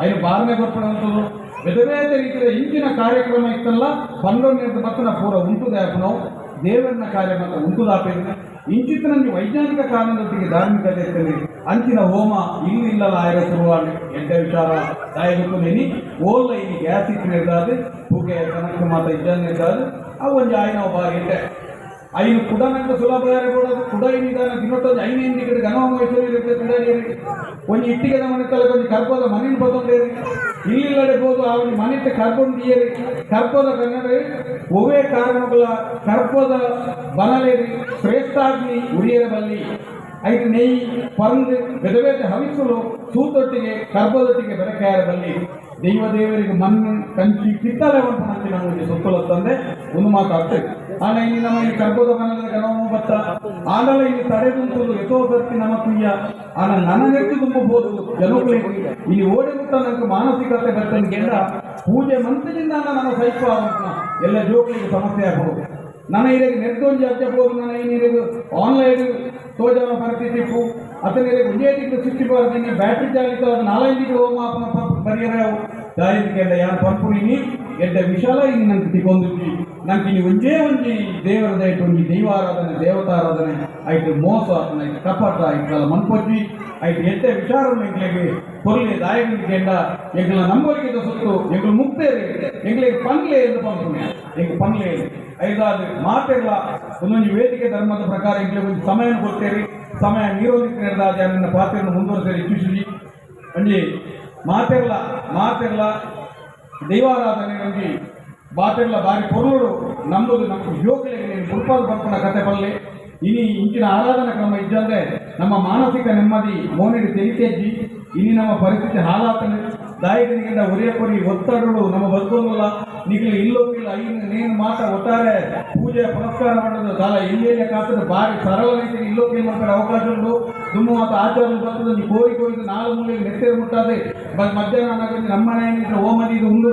ಐನು ಬಾರನೆ ಕೊರ್ಪಣೆ ಉಂಟದು ಬೇರೆ ಬೇರೆ ರೀತಿಯ ಇಂಚಿನ ಕಾರ್ಯಕ್ರಮ ಇತ್ತಲ್ಲ ಬಂಡೋನ್ನಿಂದ ಮತ್ತನ ಪೂರ ಉಂಟುದೆ ನಾವು ದೇವರನ್ನ ಕಾರ್ಯ ಮಾತ್ರ ಉಂಟುದಾಪೇನೆ ಇಂಚಿತ್ತ ನನಗೆ ವೈಜ್ಞಾನಿಕ ಕಾರಣದೊಟ್ಟಿಗೆ ಧಾರ್ಮಿಕತೆ ಇರ್ತದೆ ಅಂಚಿನ ಹೋಮ ಇಲ್ಲಿ ಇಲ್ಲಲ್ಲ ಆಯರ ಶುರುವಾಣೆ ಎಡ್ಡೆ ವಿಚಾರ ದಾಯಗುತ್ತೇನಿ ಓಲ್ಲ ಇಲ್ಲಿ ಗ್ಯಾಸ್ ಇಟ್ಟಿರ್ತಾದೆ ಪೂಗೆ ಕನಕ ಮಾತ ಇದ್ದಾನೆ ಇರ್ತಾದೆ ಅವು ಒಂದು ಆಯ್ನ ಬಾರಿ ಎಡ್ಡೆ. ಐನು ಕುಡ ನಂಗೆ ಸುಲಭ ಯಾರು ಕುಡ ನಿಧಾನ ದಿನತ್ತೊಂದು ಐನೇನು ಕಡೆ ಘನವಾಮ ಇರುತ್ತೆ ಕುಡೇರಿ ಒಂಜಿ ಇಟ್ಟಿಗೆದ ಮನೆ ತಲೆ ಒಂಜಿ ಕರ್ಪೋದ ಮನೇನು ಬತ್ತೊಂಡೇರಿ ಇಲ್ಲಿಲ್ಲಡೆ ಬೋದು ಆ ಒಂಜಿ ಮನೆತ್ತೆ ಕರ್ಕೊಂಡು ಏರಿ ಕರ್ಪೋದ ಕನ್ನಡ ಒವೇ ಕಾರಣಗಳ ಕರ್ಪೋದ ಬನಲೇರಿ ಶ್ರೇಷ್ಠಾಗ್ನಿ ಉರಿಯರ ಬಲ್ಲಿ ಐದು ನೆಯ್ಯಿ ಪರಂದು ಬೆದಬೇತೆ ಹವಿಸಲು ಸೂತೊಟ್ಟಿಗೆ ಕರ್ಪದೊಟ್ಟಿಗೆ ಬೆರಕೆಯಾರ ಬಲ್ಲಿ ದೈವ ದೇವರಿಗೆ ಮಣ್ಣು ಕಂಚಿ ಕಿತ್ತಲೆ ಒಂದು ನಮಗೆ ಸೊತ್ತುಲತ್ತಂದೆ ಒಂದು ಮಾತಾಡ್ತೇವೆ. ಆನ ಇಲ್ಲಿ ನಮ್ಮ ಇಲ್ಲಿ ಕರ್ಪೋದ ಮನದ ಗಣವು ಬತ್ತ ಆನಲ ಇಲ್ಲಿ ತಡೆದುಂಟು ಎತೋ ಬರ್ತಿ ನಮ್ಮ ಕುಯ್ಯ ಆನ ನನಗೆತ್ತು ತುಂಬಬಹುದು ಜನಗಳಿಗೆ ಇಲ್ಲಿ ಓಡಿ ಮುಟ್ಟ ನನಗೆ ಮಾನಸಿಕತೆ ಬರ್ತಂಗೆ ಪೂಜೆ ಮಂತ್ರದಿಂದ ನನ್ನ ಸೈಪ ಎಲ್ಲ ಜೋಕಳಿಗೆ ಸಮಸ್ಯೆ ಆಗಬಹುದು. ನನ್ನ ಇದಕ್ಕೆ ನೆಡ್ದೊಂಜಿ ಅಜ್ಜಬಹುದು ನನ್ನ ಏನಿರೋದು ಆನ್ಲೈನ್ ತೋಜನ ಪರಿಸ್ಥಿತಿ ಇಪ್ಪು ಅತನಿಗೆ ಒಂದೇ ತಿಂಗಳು ಸ್ವಿಚ್ ಬರ್ತೀನಿ ಬ್ಯಾಟ್ರಿ ಚಾಲಿತ ನಾಲ್ಕೈದು ತಿಂಗಳು ಹೋಮ ಪರಿಹಾರ ದಾಯಿಕೆಲ್ಲ ಯಾರು ಪಂಪುನಿ ಎಡ್ಡ ವಿಶಾಲ ಇನ್ನು ನಂಗೆ ತಿಕೊಂದಿದ್ವಿ ನಂಗೆ ಇಲ್ಲಿ ಒಂದೇ ಒಂಜಿ ದೇವರ ದಯಟು ಒಂಜಿ ದೈವಾರಾಧನೆ ದೇವತಾರಾಧನೆ ಆಯ್ತು ಮೋಸ ಆಯ್ತು ಕಪಟ ಆಯ್ತು ಮನ್ಪೊಜ್ಜಿ ಆಯ್ತು ಎಡ್ಡ ವಿಚಾರ ಎಂಗ್ಲಿಗೆ பொருளை தாயகன் கேண்டா எங்களை நம்பருக்கு சொத்து எங்களை முக்தேரு எங்களுக்கு பண்லே என்று பண்றோம் எங்க பண்லே ಐದಾರು ಮಾತೆಲ್ಲ ಒಂದೊಂದು ವೇದಿಕೆ ಧರ್ಮದ ಪ್ರಕಾರ ಎಂಗ್ಲಿಗೆ ಒಂದು ಸಮಯ ಕೊಡ್ತೇವೆ ಸಮಯ ನೀರೋದಿಕ್ಕಿನ ನನ್ನ ಪಾತ್ರೆಯನ್ನು ಮುಂದುವರಿಸಲು ಇಚ್ಛಿಸಿ ಒಂಜಿ ಮಾತೆಲ್ಲ ಮಾತೆಲ್ಲ ದೈವಾರಾಧನೆ ಒಂಜಿ ಬಾತೆಲ್ಲ ಬಾರಿ ಪೊರುಳು ನಂಬುದು ನಮ್ಮ ಜೋಕಲಿಗೆ ಗುರುಪಾದ ಪಂಪನ ಕತೆ ಪಲ್ಲೆ ಇನಿ ಇಂಚಿನ ಆರಾಧನಾ ಕ್ರಮ ಇದ್ದಂದ್ರೆ ನಮ್ಮ ಮಾನಸಿಕ ನೆಮ್ಮದಿ ಮೋನಿಗೆ ತೆರಿತೆಜ್ಜಿ ಇನಿ ನಮ್ಮ ಪರಿಸ್ಥಿತಿ ಹಾಲಾತನೆ ದಾಯಕನಿಗಿಂತ ಒರೆಯ ಕೊರಿ ಒತ್ತಡಗಳು ನಮ್ಮ ಬದುಕೋಲ್ಲ ನಿಗಲು ಇಲ್ಲೋಕಿಲ್ಲ ಐನು ನೇನು ಮಾತ ಒಟ್ಟಾರೆ ಪೂಜೆ ಪುರಸ್ಕಾರ ಮಾಡೋದು ದಾಲ ಎಲ್ಲೆಲ್ಲ ಕಾತದ ಬಾರಿ ಸರಳ ರೀತಿಯಲ್ಲಿ ಇಲ್ಲೋಕಿಲ್ ಮಾಡ್ತಾರೆ ಅವಕಾಶ ಉಂಟು ದುಮ್ಮು ಮಾತು ಆಚಾರ ಬರ್ತದೆ ನೀ ಕೋರಿ ಕೋರಿದು ನಾಲ್ಕು ಮೂಲೆಗೆ ನೆತ್ತೇರು ಮುಟ್ಟಾದೆ ಮಧ್ಯಾಹ್ನ ನಮ್ಮನೆ ಓಮದಿ ಇದು ಉಂಡು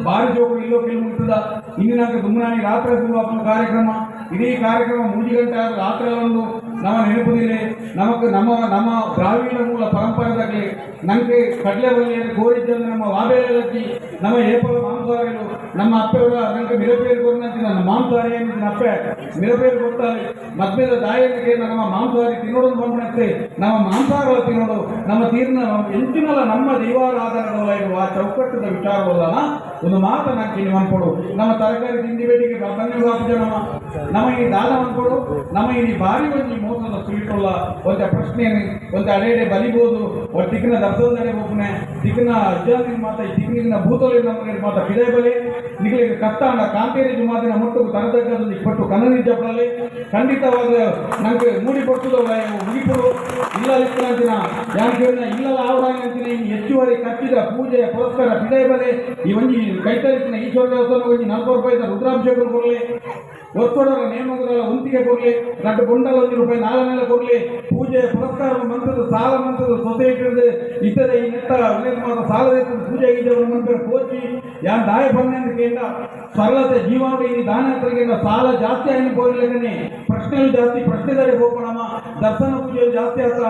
ಬಾರಿ ಜೋಕು ಇಲ್ಲೋಕಿಲ್ ಮುಟ್ಟದ ಇನ್ನಿನಾಗ ದುಮ್ಮನಾನಿ ರಾತ್ರಿ ಶುರುವಾಗುವ ಕಾರ್ಯಕ್ರಮ ಇಡೀ ಕಾರ್ಯಕ್ರಮ 3 ಗಂಟೆ ಆದ್ರೆ ರಾತ್ರಿ ಒಂದು ನಮ್ಮ ನೆನಪುದಿಲ್ಲ ನಮಕ್ ನಮ್ಮ ನಮ್ಮ ದ್ರಾವಿಡ ಮೂಲ ಪರಂಪರೆದಾಗಲಿ ನಂಗೆ ಕಡಲೆ ಬಳ್ಳಿಯನ್ನು ಕೋರಿದ್ದಂದ್ರೆ ನಮ್ಮ ವಾಬೇಲಕ್ಕಿ ನಮ್ಮ ಏಪಲ ಮಾಂಸಾರಿಗಳು ನಮ್ಮ ಅಪ್ಪೆಯವರ ನಂಗೆ ಮಿರಪೇರು ಕೊರಿನಂತೆ ನನ್ನ ಮಾಂಸಾರಿ ನನ್ನ ಅಪ್ಪೆ ಮಿರಪೇರು ಕೊಡ್ತಾರೆ ಮದ್ಮೇಲೆ ದಾಯನಿಗೆ ನಮ್ಮ ಮಾಂಸಾರಿ ತಿನ್ನೋಡೊಂದು ಬಂದ್ಬಿಡುತ್ತೆ ನಮ್ಮ ಮಾಂಸಾಹಾರ ತಿನ್ನೋಡು ನಮ್ಮ ತೀರ್ನ ಎಂಚಿನಲ್ಲ ನಮ್ಮ ದೈವಾರಾಧನೆಗಳ ಇರುವ ಆ ಚೌಕಟ್ಟದ ವಿಚಾರವಲ್ಲ ಒಂದು ಮಾತು ನಂಗೆ ಇಲ್ಲಿ ಮನ್ಕೊಡು ನಮ್ಮ ತರಕಾರಿ ತಿಂಡಿ ಬೇಟಿಗೆ ಬನ್ನಿ ನಮ್ಮ ನಮ್ಮ ಈ ದಾದ ಅನ್ಕೊಡು ನಮ್ಮ ಈ ಬಾರಿ ಒಂದು ಮೋಸದ ಸ್ವೀಟುಲ್ಲ ಒಂದು ಪ್ರಶ್ನೆ ಒಂದು ಅಡೆಡೆ ಬಲಿಬೋದು ಒಂದು ತಿಕ್ಕಿನ ದರ್ಶನದಡೆ ಹೋಗ್ನೆ ತಿಕ್ಕಿನ ಅಜ್ಜಾನಿನ ಮಾತ ಈ ತಿಕ್ಕಿನ ಭೂತಲಿ ನಮ್ಮ ಮಾತ ಪಿದೆ ಬಲಿ ನಿಗಳಿಗೆ ಕತ್ತಾಂಡ ಕಾಂತೇರಿ ಜುಮಾದಿನ ಮುಟ್ಟು ತರತಕ್ಕದ್ದು ಇಪ್ಪಟ್ಟು ಕನ್ನಡಿ ಜಪ್ಪಲ್ಲಿ ಖಂಡಿತವಾದ ನಂಗೆ ಮೂಡಿ ಕೊಡ್ತದ ಮುಗಿಪುಡು ಇಲ್ಲ ಅಂತಿನ ಯಾಕೆ ಇಲ್ಲ ಆವರಾಗಿ ಅಂತಿನ ಇನ್ನು ಹೆಚ್ಚುವರಿ ಕಟ್ಟಿದ ಪೂಜೆ ಪುರಸ್ಕಾರ ಪಿದೆ ಬಲೆ ಈ ಒಂಜಿ ಕೈತರಿಸಿನ ಈಶ್ವರ ದೇವಸ್ಥಾನ ಒಂಜಿ 40 ರೂಪಾಯಿ ರುದ್ರಾಭಿಷೇಕ ಕೊಡಲಿ ಒತ್ತಡರ ನೇಮಕದ ಹೊಂತಿಗೆ ಕೊಡಲಿ ರಡ್ಡು ಗುಂಡಲ 1 ರೂಪಾಯಿ 4 ಕೊಡಲಿ ಪೂಜೆ ಪುರಸ್ಕಾರ ಮಂತ್ರದ ಸಾಲ ಮಂತ್ರದ ಸೊಸೈಟಿ ಇತರೆ ಈ ನೆಟ್ಟ ಸಾಲ ಪೂಜೆ ಗೀಜೆ ಮಂತ್ರ ಕೋಚಿ ಯಾನ್ ದಾಯ ಬಂದ ಕೇಂದ್ರ ಸರಳತೆ ಜೀವನ ಈ ದಾನ ಸಾಲ ಜಾಸ್ತಿ ಆಗಿ ಹೋಗ್ಲಿಕ್ಕನೆ ಪ್ರಶ್ನೆಗಳು ಜಾಸ್ತಿ ಪ್ರಶ್ನೆದಾರೆ ಹೋಗೋಣಮ್ಮ ದರ್ಶನ ಪೂಜೆ ಜಾಸ್ತಿ ಆತ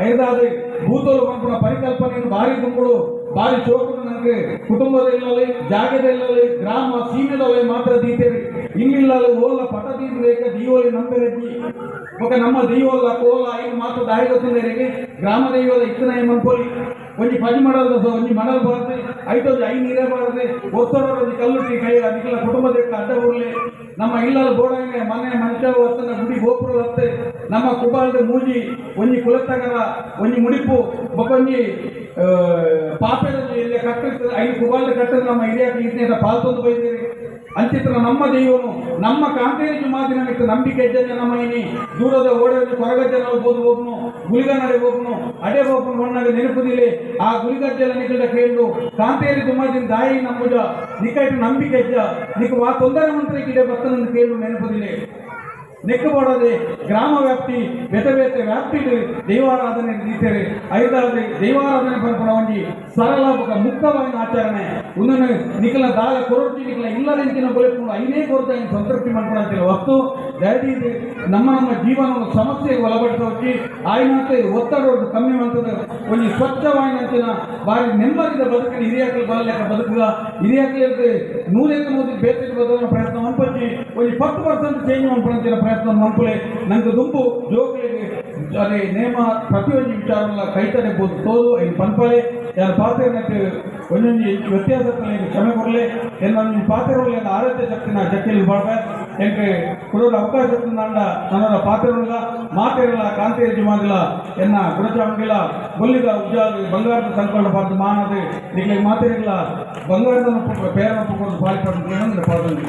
ಐದಾದ್ರೆ ಭೂತೋಲು ಬಂಪುನ ಪರಿಕಲ್ಪನೆಯನ್ನು ಭಾರಿ ತುಂಬಿಡು ಭಾರಿ ಶೋಕನು ನನಗೆ ಕುಟುಂಬದಲ್ಲಿ ಜಾಗದಲ್ಲಿ ಗ್ರಾಮ ಸೀಮೆದಲ್ಲಿ ಮಾತ್ರ ದೀತೇರಿ ಇನ್ನಿಲ್ಲ ಓಲ ಪಟ ದೀಪ ದೀವೋಲಿ ನಂಬೆರೆಡ್ಡಿ ఒక ನಮ್ಮ ದೈವಲ್ಲ ಕೋಲ ಐದು ಮಾತ್ರ ದಾಯಿಗೊತ್ತಿಂದರಿಗೆ ಗ್ರಾಮ ದೈವದ ಇತ್ತನ ಮನ್ಪೋಲಿ ಒಂಜಿ ಪಜಿ ಮಾಡಲ್ದ ಒಂಜಿ ಮಡಲ್ ಬಾರದೆ ಐತೊಂಜಿ I ನೀರೇ ಬಾರದೆ ಒತ್ತಡ ಒಂಜಿ ಕಲ್ಲುಟ್ಟಿ ಕೈ ಅದಕ್ಕೆಲ್ಲ ಕುಟುಂಬದ ಅಡ್ಡ ಊರ್ಲೆ ನಮ್ಮ ಇಲ್ಲದ ಬೋಡಾನೆ ಮನೆ ಮನುಷ್ಯ ಹೊತ್ತನ ಗುಡಿ ಗೋಪುರ ಹೊತ್ತೆ ನಮ್ಮ ಕುಬಾಲ್ದ ಮೂಜಿ ಒಂಜಿ ಕುಲತ್ತಗರ ಒಂಜಿ ಮುಡಿಪು ಬೊಕೊಂಜಿ ಪಾಪೆದಲ್ಲಿ ಎಲ್ಲೇ ಕಟ್ಟಿರ್ತದೆ ಐದು ಕುಬಾಲ್ದ ಕಟ್ಟದ ನಮ್ಮ ಹಿರಿಯಾಕ ಇದ್ನೇದ ಪಾಲ್ತೊಂದು ಬೈದೇರಿ ಅಂಚಿತ್ರ ನಮ್ಮ ದೈವನು ನಮ್ಮ ಕಾಂತೇರಿ ಜುಮಾದಿನ ಮಿಕ್ಕ ನಂಬಿಕೆ ಇದ್ದ ನಮ್ಮ ಇನಿ ದೂರದ ಓಡೆ ಕೊರಗಜ್ಜನ ಬೋದು ಹೋಗ್ನು ಗುಳಿಗನಡೆ ಹೋಗ್ನು ಅಡೆ ಹೋಗ್ನು ಒಣ್ಣಾಗ ನೆನಪುದಿಲ್ಲ ಆ ಗುಳಿಗಜ್ಜಲ ನಿಗಡ ಕೇಳು ಕಾಂತೇರಿ ಜುಮಾದಿನ ದಾಯಿ ನಂಬುಜ ನಿಕೈಟು ನಂಬಿಕೆ ಇದ್ದ ನಿಕ ವಾ ತೊಂದರೆ ಮಂತ್ರಿ ಗಿಡ ಬರ್ತನ ಕೇಳು ನೆನಪುದಿಲ್ಲ ನೆಕ್ಕಬೋಡದೆ ಗ್ರಾಮ ವ್ಯಾಪ್ತಿ ಬೇತೆ ಬೇತೆ ವ್ಯಾಪ್ತಿ ದೈವಾರಾಧನೆ ದೀತೇರಿ ಐದಾவது ದೈವಾರಾಧನೆ ಪರ್ಪಣ ಒಂಜಿ ಸರಳ ಬೊಕ ಮುಕ್ತವಾಯಿನ ಆಚರಣೆ ಉಂದನ್ನು ನಿಕಲ ದಾಲ ಕೊರೊಡ್ಚಿ ನಿಕಲ ಇಲ್ಲದಂಚಿನ ಬೊಲೆಪುಂಡು ಐನೇ ಕೊರತೆ ಐನ್ ಸಂತೃಪ್ತಿ ಮನ್ಪುನಂಚಿನ ವಸ್ತು ದಯದೀದು ನಮ್ಮ ನಮ್ಮ ಜೀವನವನ್ನು ಸಮಸ್ಯೆಗೆ ಒಳಪಡಿಸೋಚಿ ಆಯ್ನಂತೆ ಒತ್ತಡ ಕಮ್ಮಿ ಮಂತದ ಒಂಜಿ ಸ್ವಚ್ಛವಾಯಿನಂಚಿನ ಬಾರಿ ನೆಮ್ಮದಿದ ಬದುಕಿನ ಹಿರಿಯಾಕಲು ಬರಲೆಕ್ಕ ಬದುಕುಗ ಹಿರಿಯಾಕಲು ನೂರೈದು ಮೂರು ಬೇತೆ ಬದುಕುವ ಪ್ರಯತ್ನ ಮನ್ಪೊಚ್ಚಿ ಒಂಜಿ 10% ಚೇಂಜ್ ಮನ್ಪುನಂಚಿನ ಪ್ರಯತ್ನ ಮನ್ಪುಲೆ ನಂಗೆ ದುಂಬು ಜೋಕುಲೆಗ್ ಅದೇ ನೇಮ ಪ್ರತಿಯೊಂದು ವಿಚಾರಲ ಕೈತಡೆ ಬೋದು ತೋದು ಐನ್ ಪನ್ಪಲೆ ಯಾನ್ ಪಾತೆರ್ನಕ್ಕೆ ಒಂಜೊಂಜಿ ವ್ಯತ್ಯಾಸ ಕ್ಷಮೆ ಕೊರ್ಲೆ. ಎನ್ನ ಒಂಜಿ ಪಾತೆರುಳ್ಳ ಎನ್ನ ಆರೋಗ್ಯ ಶಕ್ತಿನ ಶಕ್ತಿಯಲ್ಲಿ ಬಾಳ್ವೆ. ಎಂಕ್ ಕುಡೋದ ಅವಕಾಶ ತಂಡ ನನ್ನ ಪಾತೆರುಳ್ಳ ಮಾತೆರಲ ಕಾಂತ ಯಜಮಾನಿಲ, ಎನ್ನ ಗುಣಚಾಮಗಿಲ ಬೊಲ್ಲಿದ ಉಜ್ಜಾಲ್ ಬಂಗಾರದ ಸಂಕಲ್ಪ ಪಾರ್ದು ಮಾನದ ನಿಕ್ಲೆ ಮಾತೆರಿಗಳ ಬಂಗಾರದ ಪೇರನ ಪುಕೊಂಡು ಪಾಲಿ ಪಡೆದು ಪಾಡೊಂದು.